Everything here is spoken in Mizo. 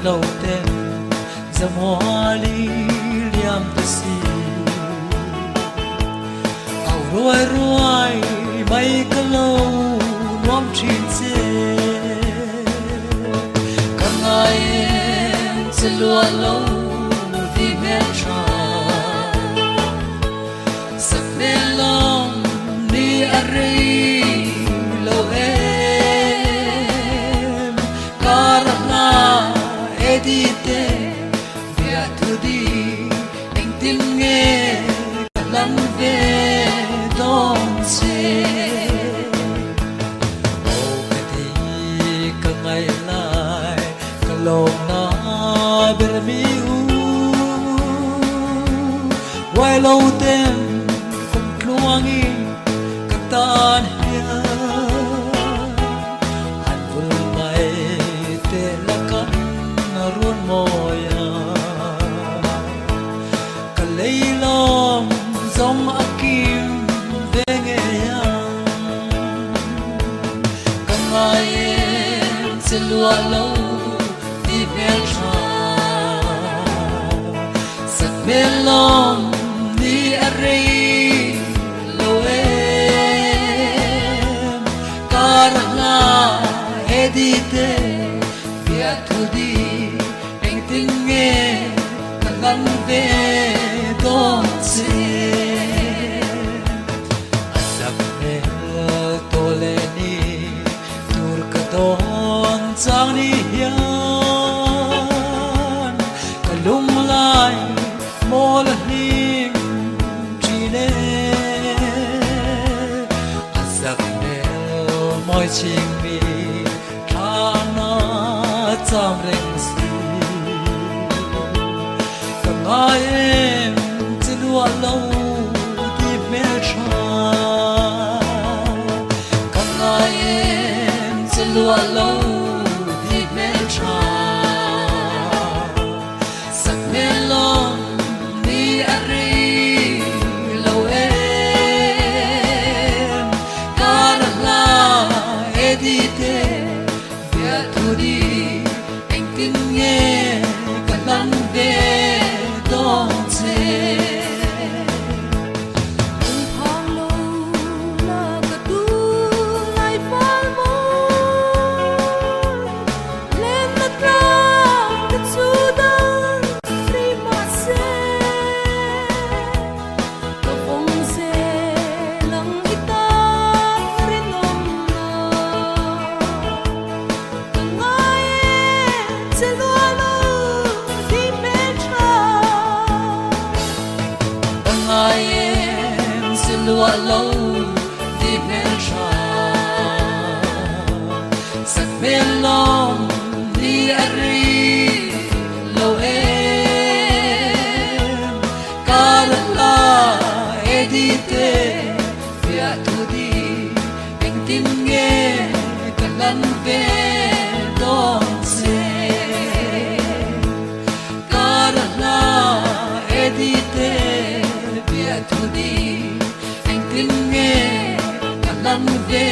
Lo ten zamuali liam te si. Au ruai ruai mai ka lo nuam thin che. Ka ngai em che lua lo di hmel tha. Sak hmel lawm ni a rei lo em. Kar a hla e di te bia thu di engtin nge ka hlan ve dawn che. Aw ka ti ka ngaih lai ka lawm na ber mi u. Uai lo ten kum tluangin ka tan hian han vul mai te la kan run mawi a. Ka lei lawm zawng a kim ve ngei ang. Ka ngai em che luah lo ti hmel tha. Sak hmel lawm ni a rei lo em. Kar a hla he di te bia thu di engtin nge ka hlan ve dawn che. A sak hmel tawh leh ni tur ka dawn chang ni hian ka lunglai mawl a hlim thin e. A sak hmel mawi ching mi thla na cham reng si. Ka ngai em che luah lo ti hmel tha. Ka ngai em che luah lo ti hmel tha. Sak hmel lawm ni a rei lo em. Kar a hla e di te bia thu di engtin nge ka hlan ve dawn che. Lungphang lo la ka tu lai fal mawi. Len na tlang te chu dang rei mah se. Ka vawng zel ang i tan rinawm na. Ka ngai em che lua lo ti hmel tha. Ka ngai em che lua lo ti hmel tha. Sak hmel lawm ni a rei lo em. Kar a hla e di te bia thu di engtin nge ka hlan ve dawn che. Kar a hla e di te bia thu di engtin nge ka hlan ve